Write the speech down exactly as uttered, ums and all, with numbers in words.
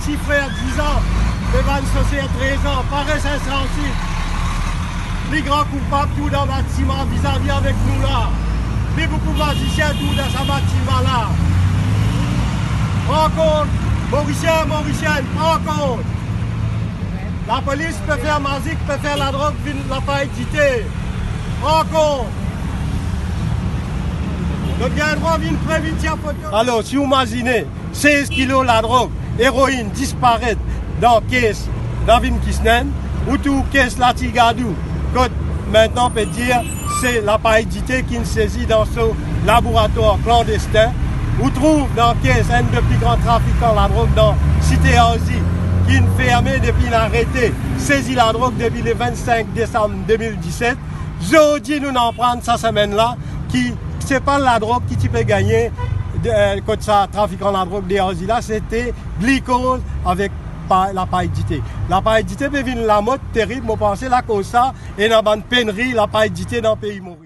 Ti frer diz an, pe vann soser trez an, parey enn sansi. Pli gran koupab tou dan batiman vizavi avek nou la. Pli boukou mazisien tou dan sa batiman la. Pran kont, Morisien, Morisienn, pran kont. Lapolis pe fer mazik, pe fer ladrog vinn lapay dite. Pran kont. Zot gagn drwa vinn pre vinn tir foto. Alor, si ou mazine, sez kilo ladrog, eroinn disparet dan kes dan vinn Kisnenn, ou trouv kes Lati Gadou, kot mintnan pe dir se lapay dite ki'nn sezi dan so laboratwar klandestin, ou trouv dan kes enn de pli gran trafikan ladrog dan Site Arzi, ki'nn ferme depi inn arete sezi ladrog depi le vennsink desam de mil diset. Zordi nou'nn aprann sa semenn la ki se pa ladrog ki ti pe gagne de, eh, kot sa trafikan ladrog de Arzi la, se te glikoz avek pa-, lapay dite. Lapay dite pe vinn lamod terib, mo panse lakoz sa ena bann penri lapay dite dan pei Moris.